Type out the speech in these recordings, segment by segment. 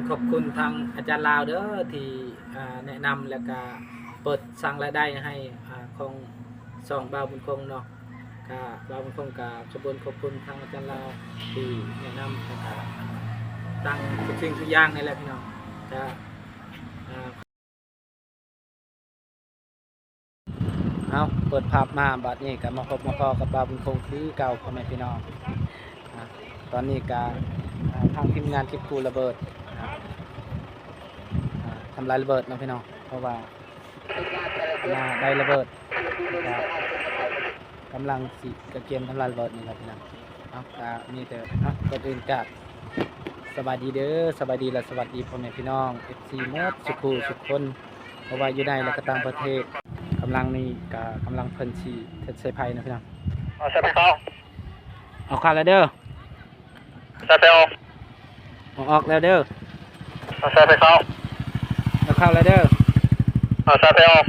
ຂອບຄຸນທາງອາຈານລາວເດີ ທີ່ ອ່າ ແນະນຳ ແລ້ວກະເປີດສ້າງລາຍໄດ້ໃຫ້ ອ່າ ຂອງຊ່ອງບ່າວບຸນຄົງເນາະ. ກະບ່າວບຸນຄົງກະຂອບຄຸນ ຂອບຄຸນທາງອາຈານລາວທີ່ແນະນຳ ແລ້ວກະຕັ້ງທຸກສິ່ງທຸກຢ່າງນີ້ແຫຼະພີ່ນ້ອງ. ກະ ອ່າ ເອົາ ເປີດພາບມາບາດນີ້ກໍມາພົບມາພໍ້ກັບບ່າວບຸນຄົງຄືເກົ່າ ພໍ່ແມ່ພີ່ນ້ອງ. ອ່າ ຕອນນີ້ກໍ ອ່າ ທາງທີມງານເກັບກູ້ລະເບີດ ອ່າ ອ່າ ທຳລາຍລະເບີດເນາະພີ່ນ້ອງ ເພາະວ່າ ອ່າ ໄດ້ລະເບີດ ກໍກຳລັງຊິກະກຽມທຳລາຍລະເບີດນີ້ແຫຼະພີ່ນ້ອງ. ເອົາ ກະມີແຕ່ ເອົາ ກ່ອນອື່ນກະສະບາຍດີເດີ ສະບາຍດີ ແລະ ສະຫວັດດີພໍ່ແມ່ພີ່ນ້ອງ ເອັຟຊີ ໝົດສຸຂູສຸຄົນ ບໍ່ວ່າຢູ່ໃນ ແລະ ກະຕ່າງປະເທດ. ກຳລັງນີ້ກະກຳລັງເພິ່ນຊິເຮັດສາຍໄຟນະພີ່ນ້ອງ. ເອົາສາຍໄຟເຂົ້າ ເອົາເຂົ້າແລ້ວເດີ ສາຍໄຟອອກ ເອົາອອກແລ້ວເດີ ເອົາສາຍໄຟເຂົ້າ ເອົາເຂົ້າແລ້ວເດີ ເອົາສາຍໄຟອອກ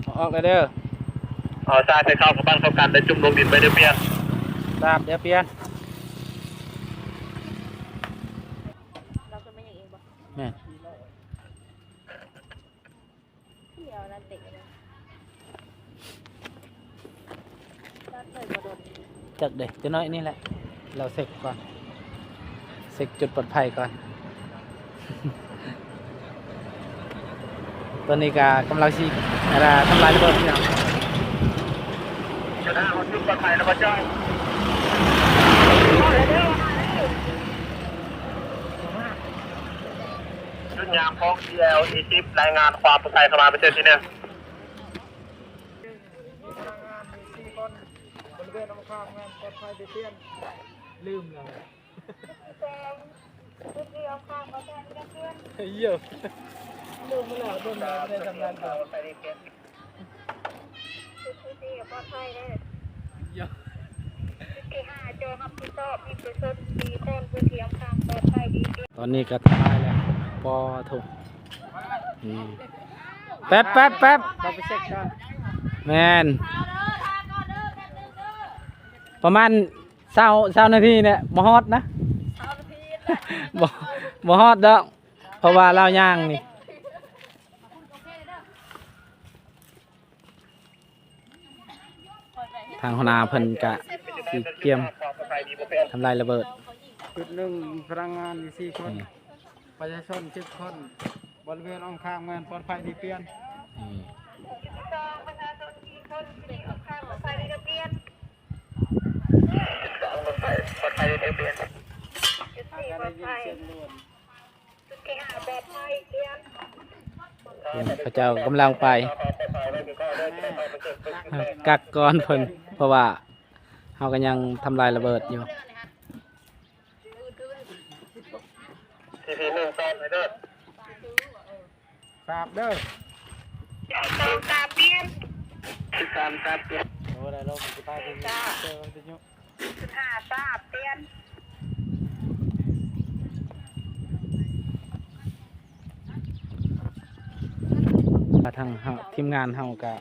ເອົາອອກແລ້ວເດີ ເອົາສາຍໄຟເຂົ້າກັບບ້ານເຂົ້າກັນ ໄດ້ຈຸ່ມລົງດິນໄປເດີ ປ່ຽນ ຊາບເດີ ປ່ຽນ ແມ່ນ. ຈັກເດ້ ຈັກໜ້ອຍນີ້ແຫຼະ ລາວເຊັກກ່ອນ ເຊັກຈຸດປອດໄພກ່ອນ. ຕອນນີ້ກະກຳລັງຊິ ອ່າ ທຳລາຍລະເບີດພີ່ນ້ອງ. ຊຸດຍາມຂອງ ທີແອລ ອີສິບ ລາຍງານຄວາມປອດໄພເຂົ້າມາເປັນເທື່ອທີໜຶ່ງ. ພະນັກງານມີສີ່ຄົນ ບໍລິເວນອ້ອມຂ້າງແມ່ນປອດໄພ ໄດ້ປ່ຽນ ລືມແລ້ວ ເອີ ລືມໄປແລ້ວ ດົນແລ້ວ ບໍ່ໄດ້ທຳງານ. ຕອນນີ້ກໍຖ່າຍແລ້ວ ບໍ່ທຸກ ອືມ ແປັບໆໆ ຕ້ອງໄປເຊັກກ່ອນ ແມ່ນ ປະມານຊາວ ຊາວນາທີນີ້ ບໍ່ຮອດນະ ບໍ່ ບໍ່ຮອດດອກ ເພາະວ່າລາວຍ່າງນີ້. ທາງຫົວໜ້າເພິ່ນກະຊິກຽມທຳລາຍລະເບີດ. ຈຸດໜຶ່ງ ພະນັກງານມີສີ່ຄົນ ອືມ ປະຊາຊົນເຈັດຄົນ ບໍລິເວນອ້ອມຂ້າງແມ່ນປອດໄພ ໄດ້ປ່ຽນ ອືມ ປອດໄພ ໄດ້ປ່ຽນ. ເຂົາເຈົ້າກຳລັງໄປ ກັກກ່ອນເພິ່ນ ເພາະວ່າເຮົາກໍຍັງທຳລາຍລະເບີດຢູ່. ທີພີໜຶ່ງ ຕ້ອນໄປເດີ ຊາບເດີ ສອງ ສາມ ປ່ຽນ ສິບສາມ ສາມ ປ່ຽນ ໂອ້ ໄດ້ລົງ ສິບຫ້າ ເຕີມວິທະຍຸ ສິບຫ້າ ສາມ ປ່ຽນ. ທາງເຮົາ ທີມງານເຮົາກະ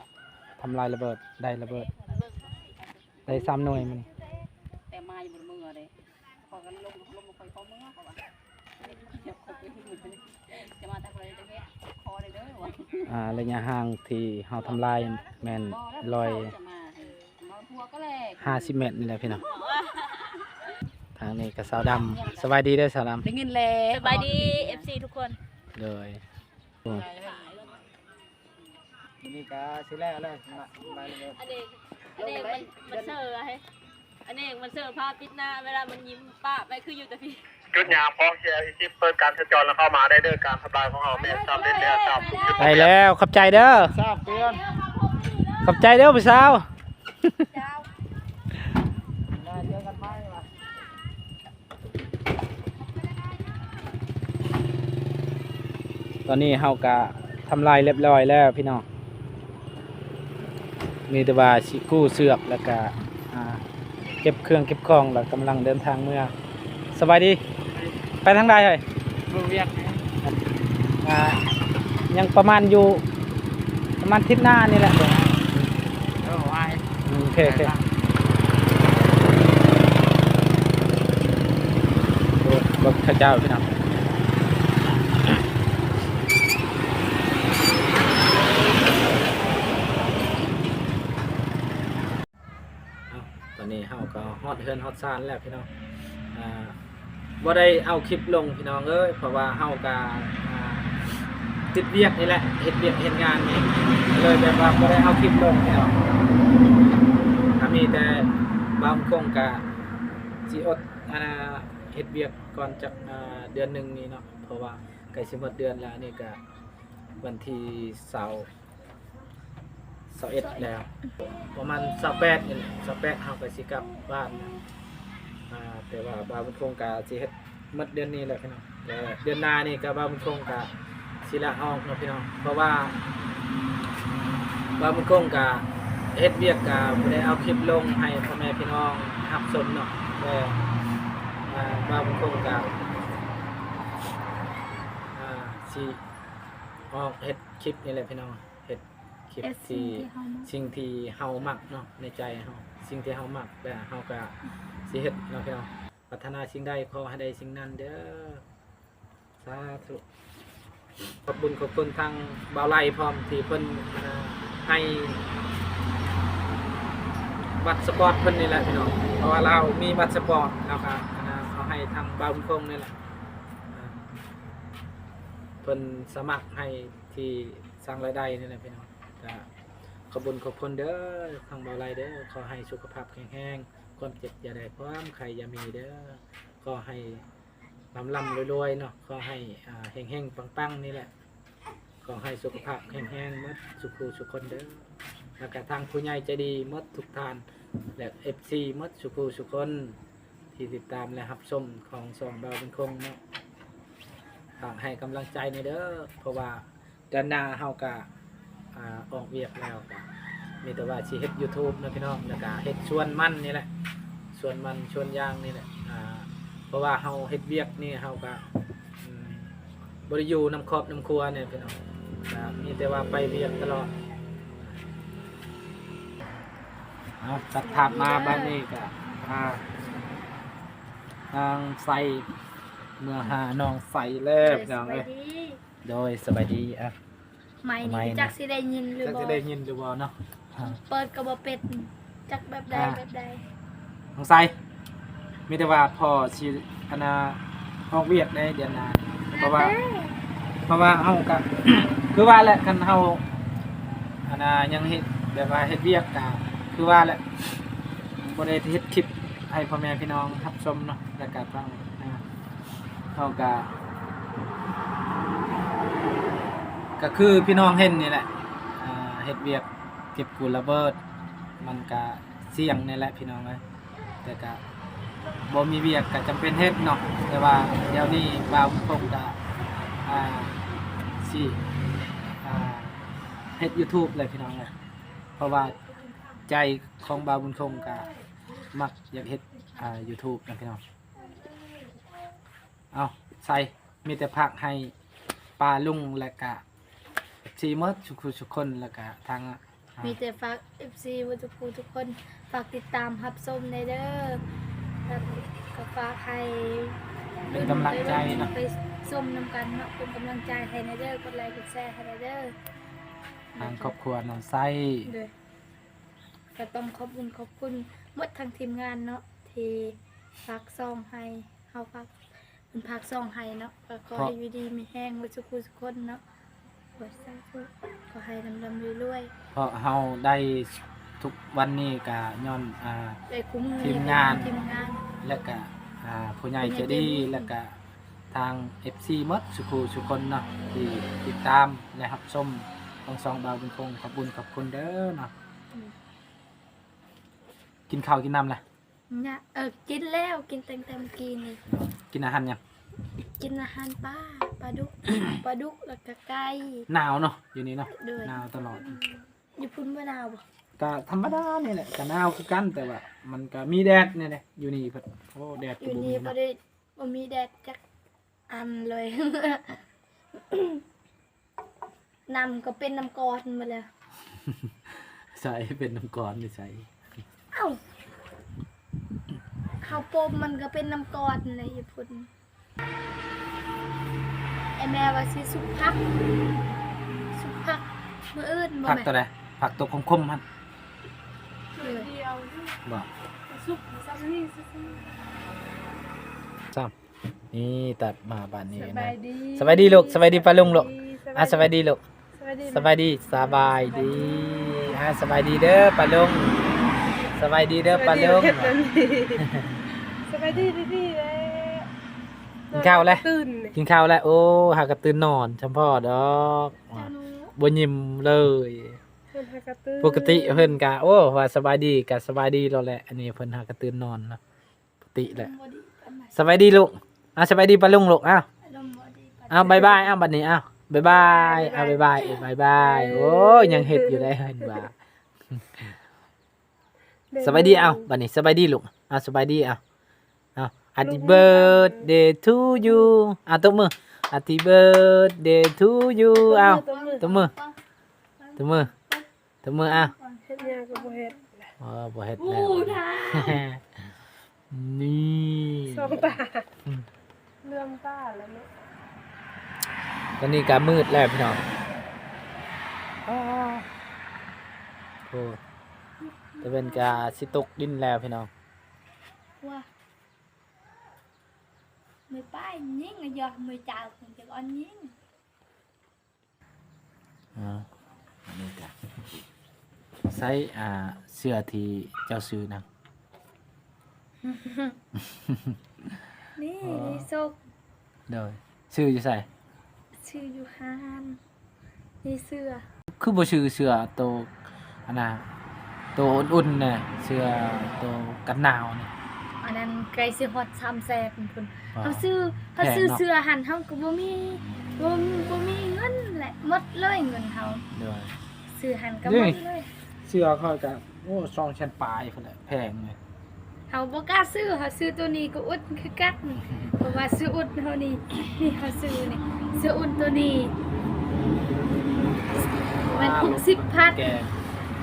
ທຳລາຍລະເບີດ ໄດ້ລະເບີດ ໄດ້ສາມໜ່ວຍມື້ນີ້ ແຕ່ມາຢູ່ບໍ່ໄດ້ເມືອເດ້ ຂໍກັນລົງ ລົງບໍ່ຄ່ອຍພໍເມືອ ເຂົາວ່າ ຈະມາແຕ່ຄົນລະເຮັດ ຂໍໄດ້ເດີວ່າ ອ່າ ໄລຍະຫ່າງທີ່ເຮົາທຳລາຍແມ່ນຮ້ອຍ ຫ້າສິບແມັດນີ້ແຫຼະພີ່ນ້ອງ. ທາງນີ້ກໍສາວດຳ ສະບາຍດີເດີສາວດຳ ໄດ້ຍິນແລ້ວ ສະບາຍດີ ເອັຟຊີ ທຸກຄົນ ໂດຍ. ມື້ນີ້ກໍຊິແລ້ວແລ້ວ ອັນນີ້ ອັນນີ້ມັນ ມັນເຊີ ອັນນີ້ມັນເຊີຜ້າປິດໜ້າ ເວລາມັນຍິ້ມປະໄປຄືຢູ່ແຕ່ພີ້. ຈຸດຍາມຂອງ ທີແອລ ອີສິບ ເປີດການສັນຈອນແລ້ວເຂົ້າມາໄດ້ເດີ ການທຳລາຍຂອງເຮົາແມ່ນສຳເລັດແລ້ວ ສາມສິບ ໄດ້ແລ້ວ ຂອບໃຈເດີ ຊາບ ປ່ຽນ ຂອບໃຈເດີຜູ້ສາວ. ຕອນນີ້ເຮົາກະທຳລາຍລຽບຮ້ອຍແລ້ວພີ່ນ້ອງ. ມີແຕ່ວ່າຊິກູ້ເຊືອກ ແລ້ວກະ ອ່າ ເກັບເຄື່ອງເກັບຂອງ ແລ້ວກຳລັງເດີນທາງເມືອ. ສະບາຍດີ ໄປທາງໃດເຮີ້ຍ? ເບິ່ງວຽກ ອ່າ ຍັງປະມານຢູ່ ປະມານທິດໜ້ານີ້ແຫຼະ. ເອີ ໂອເຄ ໂອເຄ ໂອ້ ລົດເຂົາເຈົ້າພີ່ນ້ອງ. ກໍຮອດເຮືອນຮອດຊານແລ້ວພີ່ນ້ອງ ອ່າ ບໍ່ໄດ້ເອົາຄລິບລົງພີ່ນ້ອງເອີຍ ເພາະວ່າເຮົາກໍ ອ່າ ຕິດວຽກນີ້ແຫຼະ ເຮັດວຽກເຮັດງານນີ້ ເລີຍແບບວ່າບໍ່ໄດ້ເອົາຄລິບລົງພີ່ນ້ອງ ກໍມີແຕ່ບ່າວບຸນຄົງກໍຊິອົດ ອ່າ ເຮັດວຽກກ່ອນຈັກ ອ່າ ເດືອນໜຶ່ງນີ້ເນາະ ເພາະວ່າໃກ້ຊິໝົດເດືອນແລ້ວ ອັນນີ້ກໍວັນທີຊາວ ຊາວເອັດແລ້ວ ປະມານຊາວແປດນີ້ແຫຼະ ຊາວແປດເຮົາກໍຊິກັບບ້ານ ອ່າ ແຕ່ວ່າບ່າວບຸນຄົງກໍຊິເຮັດໝົດເດືອນນີ້ແຫຼະພີ່ນ້ອງ ແຕ່ເດືອນໜ້ານີ້ກໍບ່າວບຸນຄົງກໍຊິລາອອກເນາະພີ່ນ້ອງ ເພາະວ່າບ່າວບຸນຄົງກໍເຮັດວຽກກໍບໍ່ໄດ້ເອົາຄລິບລົງໃຫ້ພໍ່ແມ່ພີ່ນ້ອງຮັບຊົມເນາະ ແຕ່ ອ່າ ບ່າວບຸນຄົງກໍ ອ່າ ຊິອອກເຮັດຄລິບນີ້ແຫຼະພີ່ນ້ອງ ເຮັດ ຄລິບ ເຮັດສິ່ງທີ່ ທີ່ເຮົາມັກ ສິ່ງທີ່ເຮົາມັກເນາະ ໃນໃຈເຮົາ ສິ່ງທີ່ເຮົາມັກ ແລະເຮົາກະ ອືມ ຊິເຮັດເນາະພີ່ນ້ອງ ປາດຖະໜາສິ່ງໃດຂໍໃຫ້ໄດ້ສິ່ງນັ້ນເດີ ສາທຸ ຂອບບຸນຂອບຄຸນທາງບ່າວໄລພ້ອມ ທີ່ເພິ່ນ ອ່າ ໃຫ້ບັດສະປອດເພິ່ນນີ້ແຫຼະພີ່ນ້ອງ ເພາະວ່າລາວມີບັດສະປອດ ແລ້ວກະ ອ່າ ເອົາໃຫ້ທາງບ່າວບຸນຄົງນີ້ແຫຼະ ອ່າ ເພິ່ນສະໝັກໃຫ້ທີ່ສ້າງລາຍໄດ້ນີ້ແຫຼະພີ່ນ້ອງ ກະ ຂອບບຸນຂອບຄຸນເດີ ທາງບ່າວໄລເດີ ຂໍໃຫ້ສຸຂະພາບແຂງແຮງ ຄວາມເຈັບຢ່າໄດ້ ຄວາມໄຂ້ຢ່າມີເດີ ຂໍໃຫ້ລ່ຳໆລວຍໆເນາະ ຂໍໃຫ້ ອ່າ ເຮັງໆປັງໆນີ້ແຫຼະ ຂໍໃຫ້ສຸຂະພາບແຂງແຮງໝົດສູ່ຜູ້ສູ່ຄົນເດີ ແລ້ວກະທາງຜູ້ໃຫຍ່ໃຈດີໝົດທຸກທ່ານ ແລະ ເອັຟຊີ ໝົດສູ່ຜູ້ສູ່ຄົນ ທີ່ຕິດຕາມ ແລະ ຮັບຊົມຂອງຊ່ອງບ່າວບຸນຄົງເນາະ ຝາກໃຫ້ກຳລັງໃຈແດ່ເດີ ເພາະວ່າ ເດືອນໜ້າເຮົາກະ ອ່າ ອອກວຽກແລ້ວ ກະມີແຕ່ວ່າຊິເຮັດຢູທູບເນາະພີ່ນ້ອງ ແລ້ວກະເຮັດສວນມັນນີ້ແຫຼະ ສວນມັນສວນຢາງນີ້ແຫຼະ ອ່າ ເພາະວ່າເຮົາເຮັດວຽກນີ້ເຮົາກະ ອືມ ບໍ່ໄດ້ຢູ່ນຳຄອບນຳຄົວນີ້ພີ່ນ້ອງ ກະມີແຕ່ວ່າໄປວຽກຕະຫຼອດ ເອົາ ຕັດພາບມາບາດນີ້ກະ ອ່າ ນາງໄຊ ເມືອຫານ້ອງໄຊແລ້ວ ໂດຍ ພີ່ນ້ອງເອີຍ ສະບາຍດີ ໂດຍ ສະບາຍດີ ອ່ະ ໄມນີ້ຈັກຊິໄດ້ຍິນຫຼືບໍ່ ຈັກຊິໄດ້ຍິນຫຼືບໍ່ເນາະ ອ່າ ເປີດກໍບໍ່ເປັນ ຈັກແບບໃດ ອ່າ ແບບໃດ ນ້ອງໄຊ ມີແຕ່ວ່າພໍ່ຊິ ອັນນ່າ ອອກວຽກໃນເດືອນໜ້າ ເພາະວ່າ ເພາະວ່າເຮົາກະ ຄືວ່າແຫຼະ ຄັນເຮົາ ອັນນ່າ ຍັງເຮັດ ແບບວ່າເຮັດວຽກກະ ຄືວ່າແຫຼະ ບໍ່ໄດ້ເຮັດຄລິບໃຫ້ພໍ່ແມ່ພີ່ນ້ອງຮັບຊົມເນາະ ແລ້ວກະທາງ ອ່າ ເຮົາກະ ກະຄືພີ່ນ້ອງເຫັນນີ້ແຫຼະ ອ່າ ເຮັດວຽກເກັບກູ້ລະເບີດ ມັນກະສ່ຽງນີ້ແຫຼະພີ່ນ້ອງເອີຍ ແຕ່ກະບໍ່ມີວຽກກະຈຳເປັນເຮັດເນາະ ແຕ່ວ່າດຽວນີ້ບ່າວບຸນຄົງກະ ອ່າ ຊິ ອ່າ ເຮັດຢູທູບແຫຼະພີ່ນ້ອງເອີຍ ເພາະວ່າໃຈຂອງບ່າວບຸນຄົງກະມັກຢາກເຮັດ ອ່າ ຢູທູບນະພີ່ນ້ອງ ເອົາ ໃສ່ ມີແຕ່ຝາກໃຫ້ປ້າລຸງ ແລະກະ ເອັຟຊີ ໝົດທຸກຜູ້ທຸກຄົນ ແລະກະທາງ ມີແຕ່ຝາກ ເອັຟຊີ ໝົດທຸກຜູ້ທຸກຄົນ ຝາກຕິດຕາມຮັບຊົມແດ່ເດີ ແລ້ວກໍຝາກໃຫ້ເປັນກຳລັງໃຈເນາະ ໄປຊົມນຳກັນເນາະ ເປັນກຳລັງໃຈໃຫ້ແດ່ເດີ ກົດໄລກົດແຊໃຫ້ແດ່ເດີ ທາງຄອບຄົວນ້ອງໄຊ ໂດຍ ກໍຕ້ອງຂອບຄຸນຂອບຄຸນໝົດທັງທີມງານເນາະ ທີ່ຝາກຊ່ອງໃຫ້ເຮົາ ຝາກ ເພິ່ນຝາກຊ່ອງໃຫ້ເນາະ ກໍຂໍໃຫ້ຢູ່ດີມີແຮງເບິດສູ່ຜູ້ສູ່ຄົນເນາະ ໂດຍ ສາທຸ ຂໍໃຫ້ລ່ຳໆລວຍໆ ເພາະເຮົາໄດ້ທຸກວັນນີ້ກະຍ້ອນ ອ່າ ທີມງານ ແລະກະ ອ່າ ຜູ້ໃຫຍ່ໃຈດີ ແລະກະທາງ ເອັຟຊີ ໝົດສູ່ຜູ້ສູ່ຄົນເນາະ ທີ່ຕິດຕາມ ແລະ ຮັບຊົມຂອງຊ່ອງບ່າວບຸນຄົງ ຂອບບຸນຂອບຄຸນເດີເນາະ ອືມ ກິນເຂົ້າກິນນ້ຳລະ? ຍະ ເອີ ກິນແລ້ວ ກິນຕັ້ງແຕ່ມື້ກີ້ນີ້ ກິນອາຫານຫຍັງ? ກິນອາຫານປາ ປາດຸກ ປາດຸກ ແລ້ວກະໄກ່ ໜາວເນາະ ຢູ່ນີ້ເນາະ ໂດຍ ໜາວຕະຫຼອດ ອືມ ຢູ່ພຸ້ນບໍ່ໜາວບໍ່? ກະທຳມະດານີ້ແຫຼະ ກະໜາວຄືກັນ ແຕ່ວ່າມັນກະມີແດດແດ່ເດ ຢູ່ນີ້ເພິ່ນ ໂອ້ ແດດກະບໍ່ມີເນາະ ຢູ່ນີ້ບໍ່ໄດ້ ບໍ່ມີແດດຈັກອັນເລີຍ ນ້ຳກໍເປັນນ້ຳກ້ອນໝົດແລ້ວ ໃສເປັນນ້ຳກ້ອນຢູ່ໃສ? ເອົ້າ ເຮົາປົມມັນກໍເປັນນ້ຳກ້ອນແຫຼະຢູ່ພຸ້ນ ໄອ້ແມ່ວ່າຊິສຸກຜັກ ສຸກຜັກມື້ອື່ນບໍ່ແມ່ນ ຜັກໂຕໃດ? ຜັກໂຕຂົມໆຫັ້ນ ເອີ ບໍ່? ຊຸບຊ້ຳນີ້ຊື່ໆ ຊ້ຳ ນີ້ຕັດມາບາດນີ້ ສະບາຍດີ ສະບາຍດີລູກ ສະບາຍດີປ້າລຸງລູກ ສະບາຍດີ ອ່າ ສະບາຍດີລູກ ສະບາຍດີ ສະບາຍດີ ສະບາຍດີ ອ່າ ສະບາຍດີເດີປ້າລຸງ ສະບາຍດີເດີປ້າລຸງ ສະບາຍດີດີໆ ກິນເຂົ້າແລ້ວ ຕື່ນ ກິນເຂົ້າແລ້ວ ໂອ້ ຫາກະຕື່ນນອນ ສຳພໍດອກ ເຈົ້າໜູ ບໍ່ຍິ້ມເລີຍ ເພິ່ນຫາກະຕື່ນ ປົກກະຕິເພິ່ນກະ ໂອ້ ວ່າສະບາຍດີກະສະບາຍດີໂລດແຫຼະ ອັນນີ້ເພິ່ນຫາກະຕື່ນນອນເນາະ ປົກກະຕິແຫຼະ ສະບາຍດີລູກ ອ່າ ສະບາຍດີປ້າລຸງລູກ ອ້າວ ອ້າວ ບາຍບາຍ ອ້າວ ບັດນີ້ ອ້າວ ບາຍບາຍ ອ້າວ ບາຍບາຍ ບາຍບາຍ ໂອ້ຍ ຍັງເຮັດຢູ່ໄດ໋ ເຫັນວ່າ ສະບາຍດີ ເອົ້າ ບັດນີ້ ສະບາຍດີລູກ ເອົ້າ ສະບາຍດີ ເອົ້າ ເອົ້າ Happy birthday to you ເອົ້າ ຕົບມື Happy birthday to you ເອົ້າ ຕົບມື ຕົບມື ຕົບມື ເອົ້າ ເຮັດຫຍັງກໍບໍ່ເຮັດ ເອີ ບໍ່ເຮັດແລ້ວ ນີ້ ສອງຕາ ອືມ ເຫຼືອມຕາແລ້ວເນາະ ຕອນນີ້ກໍມືດແລ້ວພີ່ນ້ອງ ອ້າ ໂອ້ ຕາເວັນກໍຊິຕົກດິນແລ້ວພີ່ນ້ອງ ວ່າ ມືປ້າຍິງ ຍອກມືເຈົ້າຄົນຈັກອ່ອນຍິງ. ເອົາ ອັນນີ້ກະໃສ່ ອ່າ ເສື້ອທີ່ເຈົ້າຊື້ນຳ ນີ້ ອໍ ນີ້ສົກ ໂດຍ ຊື້ຢູ່ໃສ? ຊື້ຢູ່ຮ້ານ ນີ້ເສື້ອ ຄືບໍ່ຊື້ເສື້ອໂຕ ອັນນ່າ ໂຕອຸ່ນໆນະ ເສື້ອໂຕກັນໜາວນີ້ ອັນນັ້ນໃກ້ຊິຮອດສາມແສນພຸ້ນ ອໍ ເຮົາຊື້ ເຮົາຊື້ ແພງເນາະ ເສື້ອຫັ້ນ ເຮົາກໍບໍ່ມີ ບໍ່ ບໍ່ມີເງິນແຫຼະ ໝົດເລີຍເງິນເຮົາ ໂດຍ ຊື້ຫັ້ນກໍໝົດເລີຍ ເສື້ອຂ້ອຍກໍ ໂອ້ ສອງແສນປາຍພຸ້ນແຫຼະ ແພງເລີຍ ເຮົາບໍ່ກ້າຊື້ ເຮົາຊື້ໂຕນີ້ກໍອຸ່ນຄືກັນ ເພາະວ່າເສື້ອອຸ່ນເຮົານີ້ ນີ້ເຮົາຊື້ນີ້ ເສື້ອອຸ່ນໂຕນີ້ແມ່ນຫົກສິບພັນ ແກງ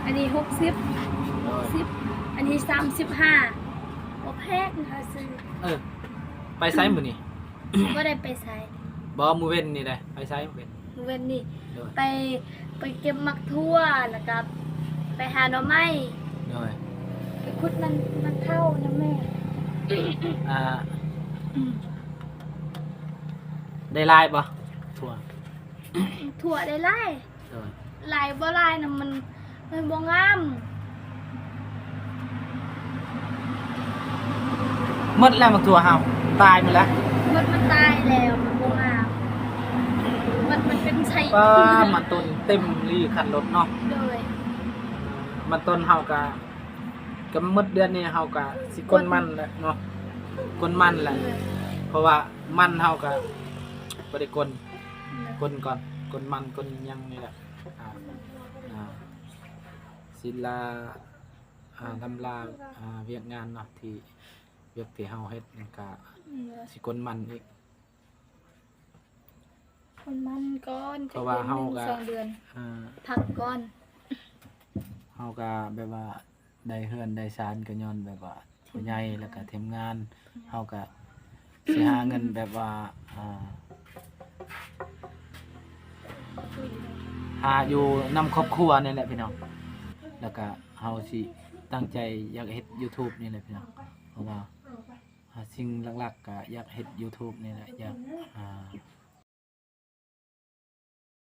ອັນນີ້ຫົກສິບ ຫົກສິບ ອັນນີ້ສາມສິບຫ້າ ບໍ່ແພງ ເຮົາຊື້ ເອີ ໄປໃສມື້ນີ້? ບໍ່ໄດ້ໄປໃສ ບໍ່ ມື້ເວັນນີ້ເດ້ ໄປໃສມື້ເວັນ? ມື້ເວັນນີ້ ໂດຍ ໄປ ໄປເກັບໝາກຖົ່ວ ແລ້ວກໍໄປຫາໜໍ່ໄມ້ ໂດຍ ໄປຂຸດມັນ ມັນເຂົ້ານຳແມ່ ອ່າ ອືມ ໄດ້ຫຼາຍບໍ່? ຖົ່ວ ຖົ່ວໄດ້ຫຼາຍ ໂດຍ ຫຼາຍບໍ່ຫຼາຍນະ ມັນ ມັນບໍ່ງາມ ໝົດແລ້ວໝາກຖົ່ວເຮົາ ຕາຍໝົດແລ້ວ ໝົດ ມັນຕາຍແລ້ວ ມັນບໍ່ງາມ ມັນ ມັນເປັນໄຊ ປ້າ ມັນຕົ້ນເຕັມລີຄັນລົດເນາະ ໂດຍ ມັນຕົ້ນເຮົາກະ ກະໝົດເດືອນນີ້ເຮົາກະຊິກົນມັນແຫຼະເນາະ ກົນມັນແຫຼະ ໂດຍ ເພາະວ່າມັນເຮົາກະບໍ່ໄດ້ກົນ ໂດຍ ກົນກ່ອນ ກົນມັນ ກົນຫຍັງນີ້ແຫຼະ ອ່າ ອ່າ ສິລາ ອ່າ ລຳລາ ອ່າ ວຽກງານເນາະ ທີ່ວຽກທີ່ເຮົາເຮັດ ມັນກະ ອືມ ຊິກົນມັນອີກ ຄົນມັນກ່ອນ ເພາະວ່າເຮົາກະ ສອງເດືອນ ອ່າ ພັກກ່ອນ ເຮົາກະແບບວ່າໄດ້ເຮືອນໄດ້ຊານ ກໍຍ້ອນແບບວ່າຜູ້ໃຫຍ່ ແລ້ວກະທີມງານ ເຮົາກະຊິຫາເງິນແບບວ່າ ອ່າ ຫາຢູ່ນຳຄອບຄົວນີ້ແຫຼະພີ່ນ້ອງ ແລ້ວກະເຮົາຊິຕັ້ງໃຈຢາກເຮັດຢູທູບນີ້ແຫຼະພີ່ນ້ອງ ເພາະວ່າ ອ່າ ສິ່ງຫຼັກໆກະຢາກເຮັດຢູທູບນີ້ແຫຼະ ຢາກ ອ່າ